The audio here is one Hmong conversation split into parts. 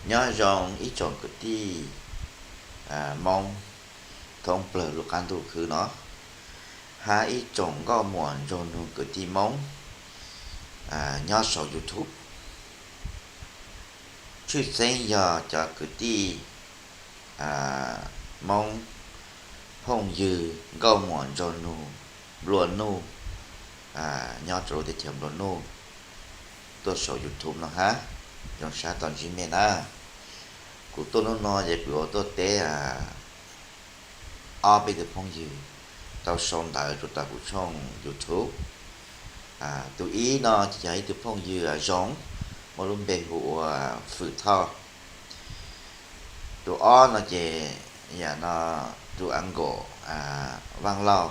Nyob zoo ib tsoom kwv tij Moob thoob plawg lub qab ntuj khwb no, hab ib tsoom nkauj muam nraug nug kwv tij Moob nyob saum YouTube. Tshwj xeeb yog cov kwv tij Moob phooj ywg nkauj muam nraug nug nplua nuj nyob rau lub teb chaws nplua nuj tuaj saum YouTube no hab. Zoo sab tau ntsib mej na. Kuv tuaj hnub no ces kuv yuav tuaj teb ob peb tug phooj ywg tau sau ntawv rau tom kuv tshooj YouTube. Tus ib no ces yog ib tug phooj ywg zoo, muaj lub npe hu ua Fwm Thoj. Tus ob no ces yam no, tus a nkaum Vaj Lauj,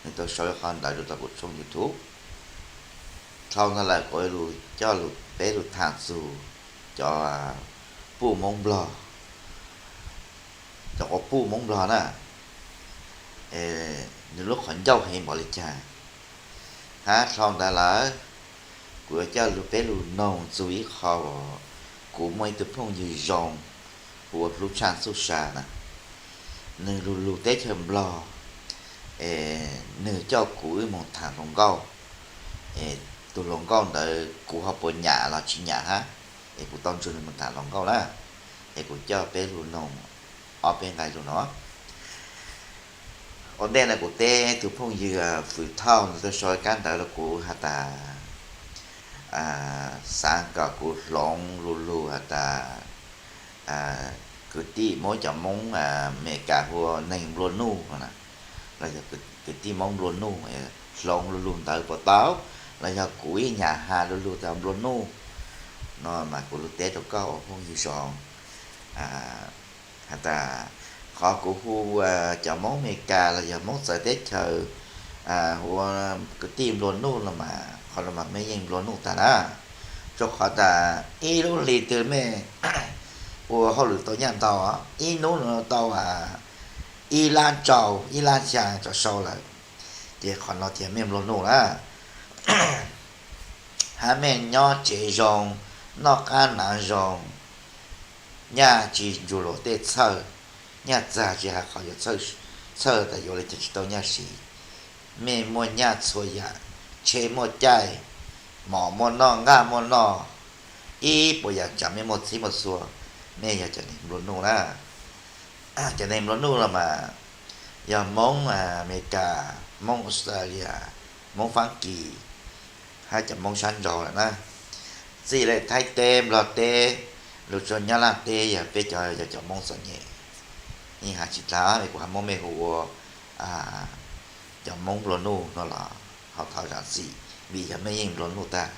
nws tau sau ib qho ntawv rau tom kuv tshooj YouTube. Dhau ntawd lawm kuv coj peb lug tham txug cov puj Moob Nplog, cov quas puj Moob Nplog na, nws lub qhov ncauj heev npaum li cas. Hab dhau ntawd lawm, kuv yuav coj lug peb lug noog txug ib qho uas kuv muaj ib tug phooj ywg zoo hu ua Hlub Tshaj Txuj Sa na. Nws lug lug teb chaws Nplog, es nws coj kuv wb moog tham hluas nkauj. Es tus hluas nkauj ntawd kuv ho puas nyam los tsis nyam hab, es kuv tau nrug nws moog tham hluas nkauj na. Es kuv coj peb lug noog ob peb nqai lug no. Ua ntej no kuv teb tug phooj ywg Fwm Thoj, nws tau sau kab ntawv rau kuv has tas xav kom kuv hloov lu lug has tas kwv tij muab cov Moob Amelikas hu ua neeg nplua nuj no, los yog kwv tij Moob nplua nuj, hloov lu lug ntawd puas tau, los yog kuv ib nyam has lu lug tas nplua nuj no mas kuv lug teb rau koj ua phooj ywg zoo has tas qhov kuv hu cov Moob Amelikas los yog Moob txawv teb chaws hu ua kwv tij nplua nuj no mas qhov no mas mej yeej nplua nuj tag na. Rau qhov tas ib lub hli twg mej ua hauj lwm tau nyaj ntau, ib hnub no tau ib lab rau, ib lab xya tso sau lawm, ces qhov no tias mej nplua nuj na. Hab mej nyob tsev zoo, noj qab hnav zoo, nyaj tsis nrug luas tej txhawj, nyaj txag tsis has qhov yuav txhawj tas yuav le caag tsis tau nyaj siv. Mej muaj nyaj txhua yam, tsheb muaj caij, mom muaj noj, nqaj muaj noj, ib puas yam tsaam mej muaj txhij muaj txhua, mej yog cov neeg nplua nuj na. Cov neeg nplua nuj los mas yog Moob Amelikas, Moob Australia, Moob Faab Kis, hab cov Moob sab nraud lawm na. Txij le Thaib teb, Nplog teb, lug rua Nyab Laj teb, yog peb cov, yog cov Moob txom nyem. Yeej has tsis dlaag, kuv has muab mej hu ua cov Moob nplua nuj no los ho thov zaam txim, vim yog mej yeej nplua nuj tag.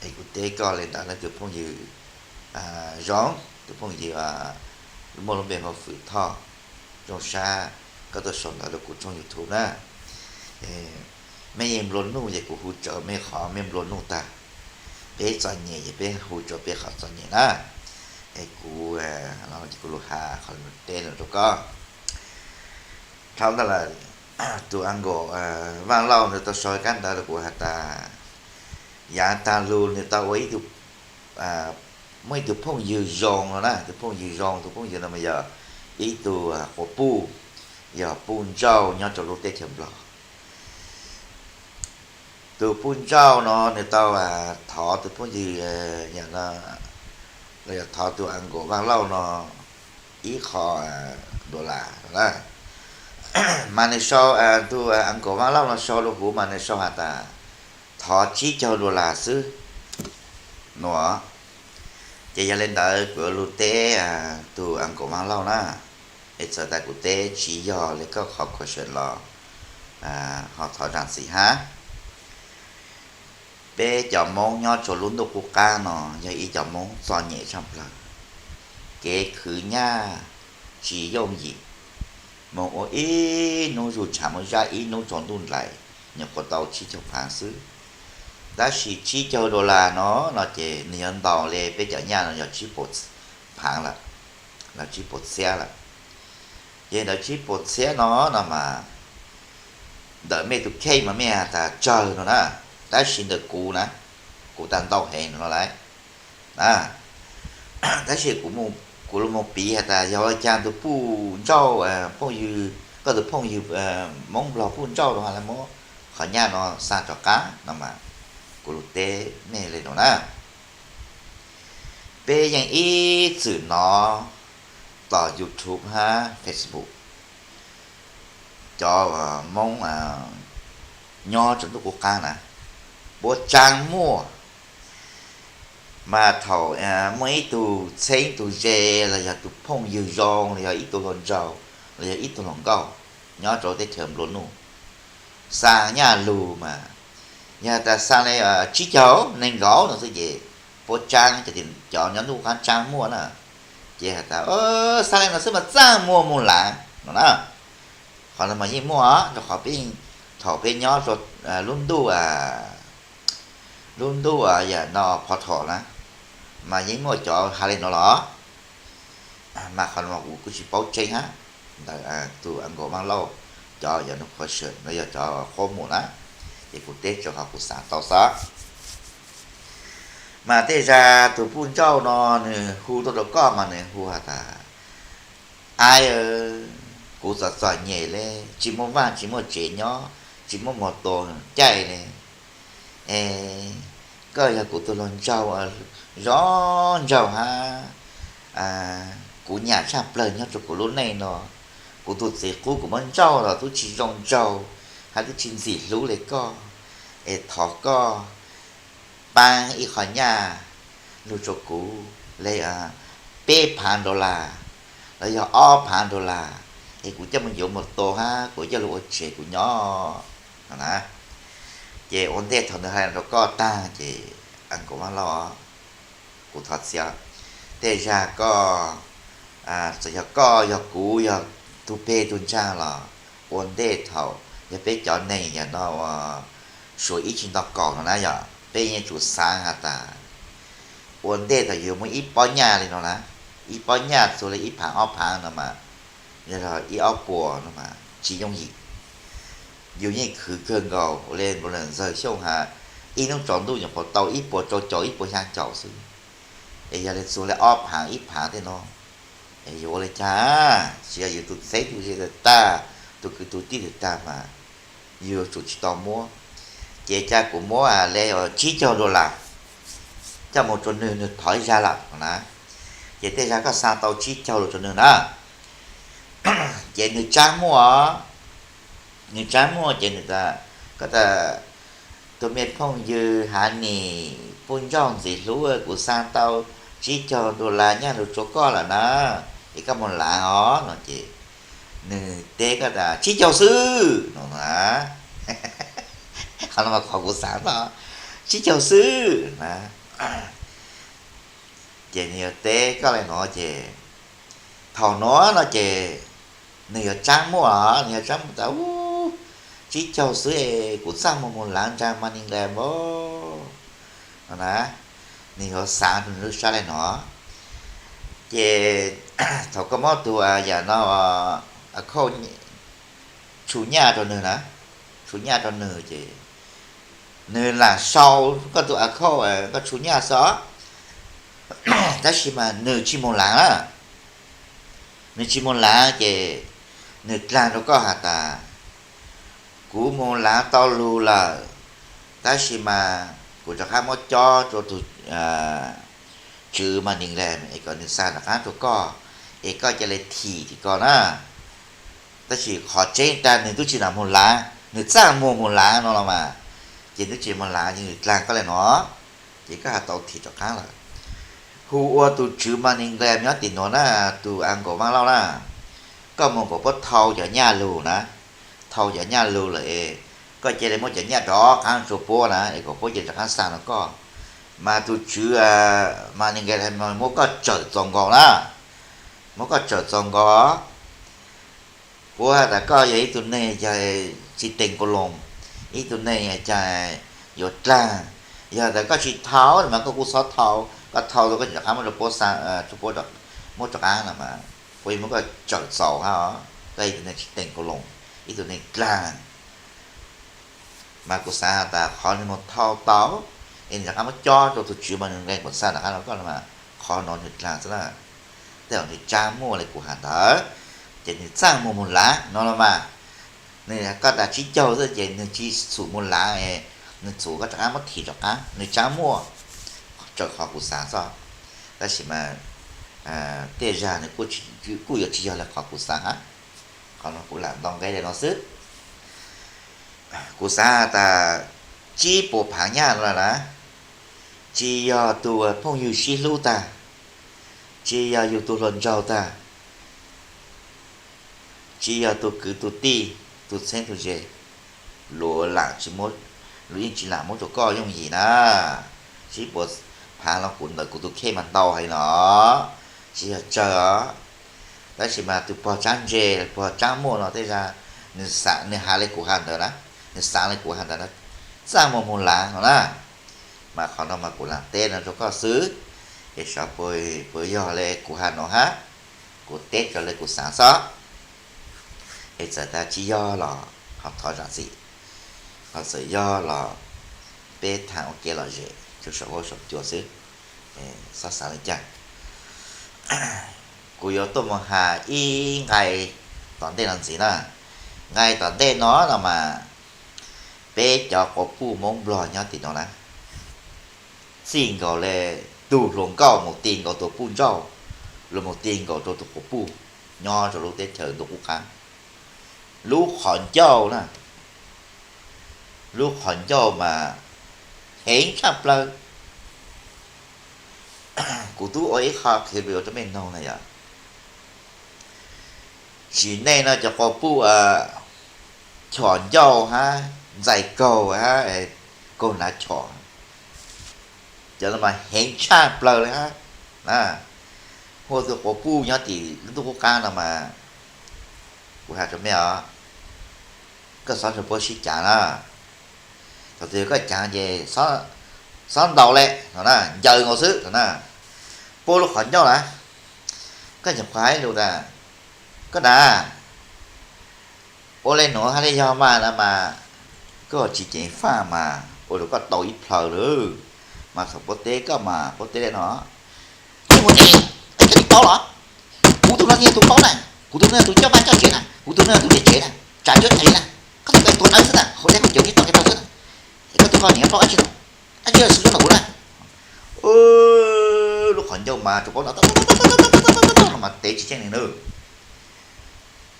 Es kuv teb koj le ntawd na tus phooj ywg zoo, tus phooj ywg muaj lub npe hu Fwm Thoj, zoo sab koj tuaj sau ntawv rau kuv tshooj YouTube na. Mej yeej nplua nuj ces kuv hu tsawv mej qhov mej nplua nuj tag. Peb txom nyem ces peb hu tsawv peb qhov txom nyem na. Es kuv, kuv lug has qhov teb no rau koj. Dhau ntawd lawm, tus a nkaum Vaaj Lauj ntawd tau sau kab ntawv rau kuv has tas, yaav taag lug nws tau ua ib tug, muaj ib tug phooj ywg zoo no na, tus phooj ywg zoo, tus phooj ywg no mas yog ib tug quas puj, yog puj nrauj nyob rau lub teb chaws Nplog. Tus puj nrauj no nws tau thov tus phooj ywg, los yog thov tus a nkaum Vaaj Lauj no ib qho dollar na. Mas nws sau, tus a nkaum Vaaj Lauj no sau rau huv mas nws sau has tas thov tsib caug dollar xwb no. Ces yog le ntawd kuv yuav lug teb tus a nkaum Vaaj Lauj na. Es txawm tas kuv teb tsis yog le koj qhov khuv xim los ho thov zaam txim hab. Peb cov Moob nyob rua lub ntuj qub qab no yog ib cov Moob txom nyem tshaj plawg, kev khwv nyaj tsis yooj yim, moog ua ib hnub zuj tshaav muaj zaj ib hnub tsaus ntuj nplaim, nyuam qhuav tau tsib caug phaav xwb. Tab sis tsib caug dollar no, no ces nws yuav ntau le peb cov nyaj no yog tsib puas phaav lawm, los tsib puas txhiab lawm. Ces ntawd tsib puas txhiab no, no mas ntawm mej tus kheej mas mej has tas tsawg no na, tab sis ntawm kuv na, kuv tas ntau heev no lawm na. Tab sis kuv, kuv los mus piv has tas yog ua cas tus puj nrauj, phooj ywg, koj tus phooj ywg Hmoob Nplog puj nrauj rau ha le muab qhov nyaj no xa rov qab no mas, kuv lug teb mej le nuav na. Peb yeej ib txwm nov tom YouTube hab Facebook, cov Hmoob nyob rua ntuj qub qaab na, puab tsaab muaj. Mas thaum muaj ib tug txheeb tug ze los yog tus phooj ywg zoo los yog ib tug hluas nraug los yog ib tug hluas nkauj nyob rau teb chaws nplua nuj xa nyaj lug mas, yog has tas xa le tsib caug neeg nkaum no xwb ces puab tsaab, cov nyob ntuj qub qaab tsaab muaj na, ces has tas xa le no xwb mas txaaj muag moog laav no na. Qhov no mas yeej muaj rua qhov peb, thaum peb nyob lub ntuj, lub ntuj yam no phov thom na, mas yeej muaj cov has le no los, mas qhov no kuv kuj tsis paub tseeb hab, ntawm tug Uncle Vaj Lauj cov yog nug qhov sawm no yog cov qhuab mus na, ces kuv teb rua qhov kuv xaav tau xwb. Mas tej zag tug puj nrauj no nwg hu tuaj rua koj mas nwg hu has tas, Aib, kuv txom txom nyem le, tsis muaj vaaj tsis muaj tsev nyob, tsis muaj mos tos caij le. Es koj yog kuv tug hluas nraug zoo nraug hab, kuv nyam tshaj plawg nyob rua kuv lub neej no. Kuv tug txiv qub kuv muab nrauj los tub tsis zoo nraug, hab tub tsis ntxim hlub le koj. Es thov koj paab ib qho nyaj lug rua kuv le peb phaav dollar los yog ob phaav dollar, es kuv coj mus yuav mos tos hab kuv coj lug ua tsev kuv nyob no na. Ces ua ntej thaum nws has rua koj taag ces Uncle Vaj Lauj, kuv thov txim, tej zag koj, txawm yog koj yog kuv yog tug peg tug ntsaag los ua ntej thaum yog peb cov neeg yam no ua suav ib tsis nto kaum no na yog peb yeej tsum xaav has tas ua ntej thaum yug muaj ib pob nyaj le no na, ib pob nyaj txug le ib phaav ob phaav no mas, yog ib ob puas no mas tsis yooj yim. Yug yeej khwv kawg nkaus ua le Ntxawg Xyooj has, ib hnub tsaus ntuj nyuam qhuav tau ib puas rau caum ib puas xyaa caum xwb, es yog le txug le ob phaav ib phaav tej no, es yuav ua le caag? Tsis yog yug tug txheeb tug ze tag, tug kwv tug tij tag mas yug yuav tsum tsis tau muab. Ces ca kuv muab le tsib caug dollar coj mus rua nwg, nwg thov ib zag lawm na. Ces tej zag koj xa tau tsib caug lus rua nwg na, ces nwg tsaab muaj, nwg tsaab muaj ces nwg tas, koj tas, tug me phooj ywg Hav Nim puj nrauj ntxim hlub, kuv xa tau tsib caug dollar nyaj lug rua koj lawm na, es koj moog laav os no ces nwg teb koj tas tsib caug xwb no na. Qhov no mas qhov kuv xaav tas tsib caug xwb na. Ces nwg yuav teb koj le nuav ces thaum nuav no ces nwg yuav tsaab muaj, nwg yuav tsaab muaj tas, u, tsib caug xwb kuv txaj muag moog laav nraag Moneygram npaum no na. Nwg yuav xaav rua nwg lub sab le nuav. Ces thaum koj muab tug yam no, a, khauj tshu nyaj rua nwg na, tshu nyaj rua nwg ces nwg lam sau koj tug a khauj koj tshu nyaj xwb os. Tab sis mas nwg tsis moog laav na, nwg tsis moog laav ces nwg dlaag rua koj has tas, kuv moog laav tau lug lawm, tab sis mas kuv rov qab muab cob rua tug tswv Moneygram es kom nwg xa rov qab rua koj, es koj ca le thim tim ko na. Tab sis qhov tseeb tas nwg tub tsis lam moog laav, nwg txaj muag moog laav no los mas, ces tub tsis moog laav ces nwg dlaag koj le nuav, ces koj has tau thim rov qab lawm. Hu ua tug tswv Moneygram nyob tim nuav na, tug a nkaum Vaaj Lauj na, koj moog kom puab thau cov nyaj lug na, thau cov nyaj lug lawm es koj ca le muab cov nyaj rov qab rua puab na es kom puab ca rov qab xa rua koj. Mas tug tswv Moneygram muab koj tsawm txaus nkaus na, muab koj tsawm txaus nkaus. Puab has tas koj yog ib tug neeg ca tsis teem kaus loos, ib tug neeg ca yuav dlaag. Yog tas koj tsis thau mas koj kuj txhob thau, koj thau koj rov qab muab rua puab, muab rov qab no mas puab yuav muab koj tsawm txaus hab os. Koj ib tug neeg tsis teem kaus loos, ib tug neeg dlaag. Mas kuv xaav has tas qhov nwg moog thau tau es nwg rov qab muab cob rua tug tswv Moneygram kom xa rov qab rua koj no mas, qhov no nws dlaag xwb na. Tej zaum nws tsaab muaj le kuv has ntawd, ces nws txaaj muag moog laav no los mas. Nws koj tas tsib caug xwb ces nws tsis txhum moog laav, nws txhum koj rov qaab muab thim rov qaab, nws tsaab muaj, tawm qhov kuv xaav xwb. Tab sis mas tej zag nws kuj yuav tsis yog le qhov kuv xaav hab. Qhov no kuv lam nto nqe le no xwb. Kuv xaav has tas tsib puas phaav nyaj no na, tsis yog tug phooj ywg sib hlub tag, tsis yog yug tug hluas nraug tag, tsis yog tug kwv tug tij, tug txheeb tug ze, luag lam tsis, luag yeej tsis lam muab rua koj yooj yim na. Tsib puas phaav los kuv ntawm kuv tug kheej mas ntau heev no, tsis yog tsawg os. Tab sis mas tug pog tsaab ntse, pog tsaab muaj no tej zag nws has le kuv has ntawd na, nws xaav le kuv has ntawd na, txaaj muag moog laav no na. Mas qhov no mas kuv lam teb no rua koj xwb, es xyov puas yog le kuv has no hab, kuv teb raws le kuv xaav xwb. Es txawm tas tsis yog los ho thov zaam txim, ho txawm yog los peb thaam ua kev lom zem rua saum huab saum cua xwb, xob xaav le caag. Kuv yuav tuaj moog has ib nqai tom ntej no ntxiv na. Nqai tom ntej no no mas peb cov quas puj Moob Nplog nyob tim no na, txij nkaus le tug hluas nkauj mus ti nkaus tug puj nrauj, los mus ti nkaus rua tug quas puj nyob rua lub teb chaws ntuj qub qaab, lub qhov ncauj na, lub qhov ncauj mas heev tshaj plawg. Kuv tub ua ib qho qhia rua mej noog na yog, tsim nej no cov quas puj Chom Ncauj hab Ntxais Kaug hab Kaug Nav Chom, cov no mas heev tshaj plawg le hab. Huaj tug quas puj nyob tim lub ntuj qub qaab no mas, kuv has rua mej os, koj xob nrug puab sib caav na. Thaum twg koj caav ces xob ntaus le no na, ncaws nkaus xwb no na. Puab lub qhov ncauj na, koj nyuam qhuav hais lug tas, koj na, ua le nuav hab le yog mas na mas, koj tsis ceev faj mas ua rua koj tau ib plhaw lawm. Mas thaum puab teb koj mas puab teb le no, koj mus tsev, koj tsis paub los? Kuv tug no yog tug paub na, kuv tug no yog tug coj vaj coj tsev na, kuv tug no yog tug niam tsev na, tsav cuab tsav yig na, koj tug kais tuag nawb xwb na, haus dej haus cawv tsis tau kais tau xwb na, es koj tug ko niam paub dab tsi no, dab tsi xwb no kuv na. Lub qhov ncauj mas tsuas paub no mas tev tsis tsheej li nawb.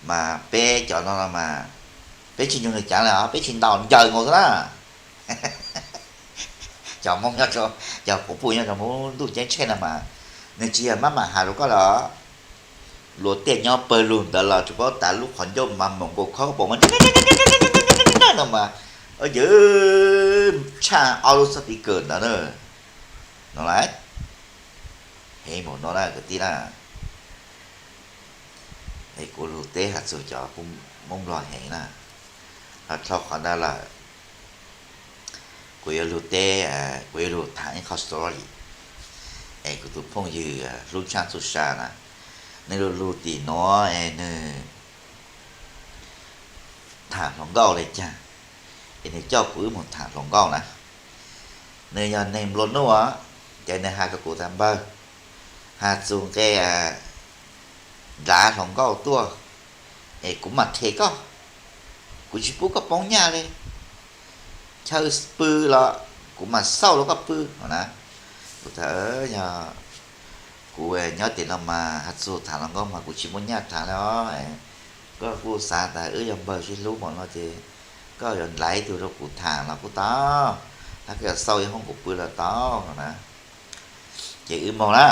Mas peb cov no mas peb tsis nrug nws caav le os, peb tsis ntaus, ncaws nkaus xwb na. Cov Moob nyob, cov quas puj nyob rua Moob Ntuj Ceeb Tsheej no mas, nws tsis yog maj mam has rua koj le os. Luag tej nyob pawg lug ntawd los tsuas paub tas lub qhov ncauj mas moom nkaus khaub npaum no mas, yog tshaj ob lub xab tiv kawm ntawd na. No lawm, heev npaum no na kwv tij na. Es kuv lug teb has txug cov Moob Nplog heev na. Ho dhau qhov ntawd lawm, kuv yuav lug teb, kuv yuav lug tham ib qho story. Es kuv tus phooj ywg hlub tshaj txuj sa na, nws lug lug tim nuav es nws tham hluas nkauj le caag, es nws coj kuv wb moog tham hluas nkauj na. Nws yog neeg nplua nuj os, ces nws has rua kuv tas npawg, has txug nqe nrad hluas nkauj tuaj, es kuv mam them koj, kuv tsis pub koj poob nyaj le. Chaw pw los kuv mam xauj rua koj pw no na. Kuv tas, yog kuv nyob tim no mas has txug tham hluas nkauj mas kuv tsis muaj nyaj tham le os. Koj kuj xav tas wb yog npawg sib hlub npaum no ces koj yuav nrad ib tug rua kuv tham los kuj tau, hab koj yuav xauj ib hoob kuv pw los tau no na. Ces wb moog na,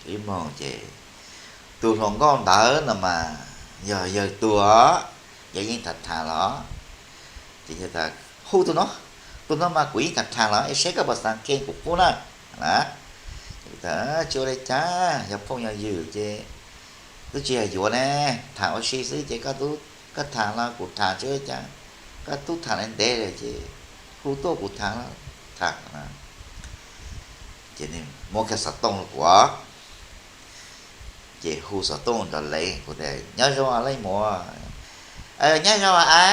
wb moog ces tus hluas nkauj ntawd no mas yog yawg tuag, yog yeej tham tham los, ces yawg tas, hu tus no, tus no mas kuv yeej tham tham los es saib koj puas xav kee kuv qub na. Tsis ua le caag, yog phooj yog ywg ces tub tsis yog yuav ne, tham ua si xwb ces koj tham los kuv tham tsis ua le caag, koj tub tham le ntev lawm ces hu tuaj kuv tham, tham. Ces muab kiag xov tooj rua kuv, ces hu xov tooj nrov lees, kuv tas, nyob zoo leej muam. Nyob zoo a,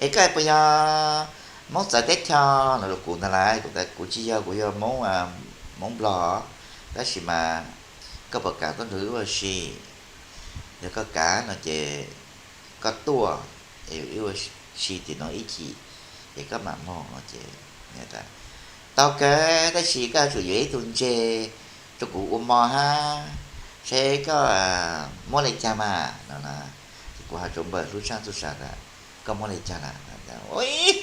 es koj puas yog Moob txawv teb chaws no? Kuv ntag lauj, kuv tas kuv tsis yog, kuv yog Moob, Moob Nplog. Tab sis mas koj puas kam tuaj nrog wb ua si? Yog koj kam no ces koj tuaj, es wb ua si tim no ib chim, ces koj mam mus no ces, tau kawg, tab sis koj yuav tsum yuav ib tug ntses rau kuv ua mov hab, saib koj muab li cas mas no na. Ces kuv has rau npawg hlub tshaj txuj sa tas, koj muab li cas na? Ua ib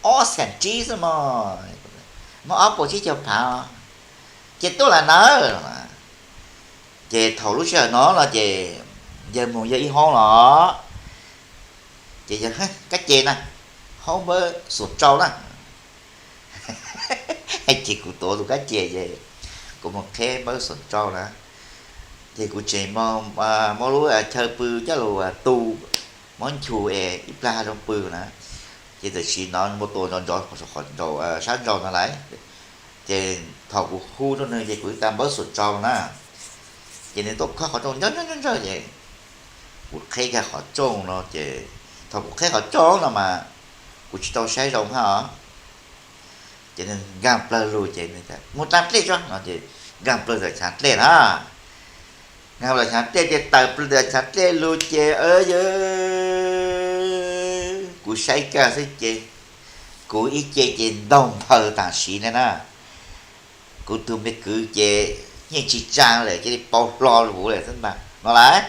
ob xees tsib xwb mog, muab ob puas tsib caug phav, ces tuaj lam nawb. Ces thaum lub sij hawm no no ces yawg mus yawg ib hoob los, ces yawg, kab ce na, hoob npawb xum tsau na. Ces kuv tuav tus kab ce ces kuv mus qheb npawb xum tsau na, ces kuv tseem muab lub chaw pw coj lug tu, muab nchu es ib plag zoo pw na. Ces tam sim no muaj tua nrov nrov sab nraud no lawm. Ces thaum kuv hu rau nws ces kuv tau npawb xum tsau na, ces nws tuaj khob qhov rooj ntsawg ntsawg ntsawg ces kuv qheb kiag qhov rooj no ces, thaum kuv qheb qhov rooj no mas kuv tsis tau saib zoo hab os. Ces nws nkaag plawg lug ces, mus taag dlej tso no ces nkaag plawg ntawm chaav dlej na. Nkaag plawg chaav dlej ces tawm plawg ntawm chaav dlej lug ces, yawg, kuv saib kag xwb ces kuv ib ce ces ntaug nphaws taam sim le na. Kuv tug me kwv ces yeej tsis tsaa lawm, cia li pau hlo lug le xwb ntag no lawm.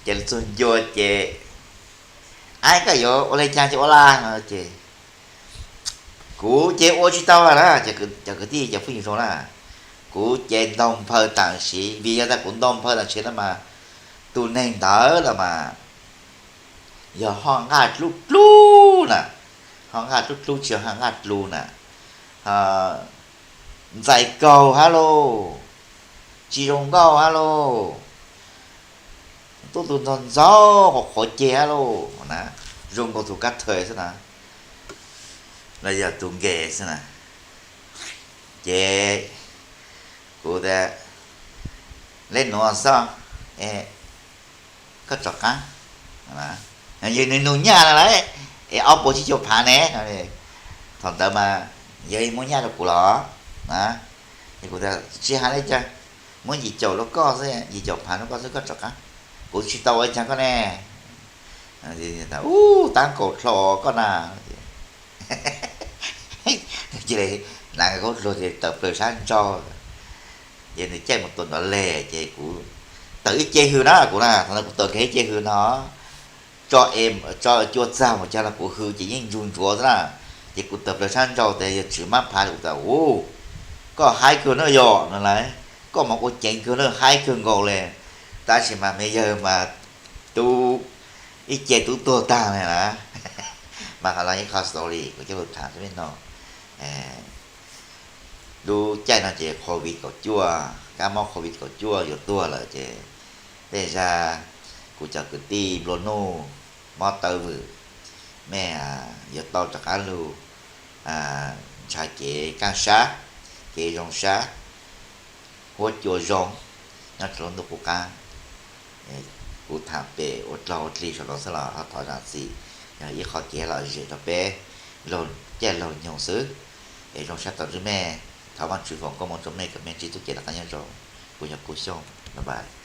Ces txug ncua ces, ab, koj yuav ua le caag ces ua lawm no ces kuv ces ua tsis tau lawm na, cov kwv tij cov phooj ywg zoo na. Kuv ces ntaug nphaws taam sim, vim yog tas kuv ntaug nphaws taam sim no mas tus neeg ntawd los mas yog hoj nqaj dlub dlub na, hoj nqaj dlub dlub tsis yog haj nqaj dlub na, ntxais kaug hab lauj, tsis zoo nkauj hab lauj, tub tus ntxog ntxaug qhuav qhuav ceg hab lauj na, zoo nkaus tus kab thawj xwb na, los yog tus nkees xwb na. Ces kuv tias, le nuav xwb, koj rov qaab, yog nws nug nyaj no lawm, es ob puas tsib caug phav ne, thaum ntawd mas yog muab nyaj rau kuv los na. Kuv tias tsis has le caag, muab yim caum rau koj xwb, yim caum phav rau koj xwb, koj rov qaab, kuv tsis tau ua caag koj ne. Ub, tab kaum dlhau koj na. Cia li hnav khaub dluag ces tawm plawg sab nraud, ces nws caij mus tua nrov leg ces kuv tawm ib ce hws na, kuv na, thaum ntawd kuv tawm kiag ib ce hws no, tso, tso cua txag mus cag los kuv hws ces yeej ntsug ntsuav xwb na. Ces kuv tawm plawg sab nraud tas yog tswm mab phav, kuv tas, ub, koj haib kawg na yog no lawm, koj mas ua ceev kawg na, haib kawg nkaus le, tab sis mas me yawg mas tub ib ce tub tuag tag le na. Mas qhov no ib qho story kuv coj lug tham rau peb noog. Lub caij no ces covid kaum cuaj, kab mob covid kaum cuaj yuav tuag lawm ces tej zag kuv cov kwv tij nplua nuj mob tawv vwm, mej yuav tau rov qab lug nrhav kev kaaj sab, kev zoo sab, huab cua zoo nyob rau lub ntuj qub qab. Kuv tham pem ua dlaug ua dlig saum no xwb los ho thov zaam txim, yog ib qho kev lom zem rau peb laug caij laug nyoog xwb. Es zoo sab tau ntsib mej, thov Vaajtswv foom koob moov rau mej kom mej ntsib txuj kev lom qab nyob zoo. Kuv yog Kuv Xyooj, bye bye.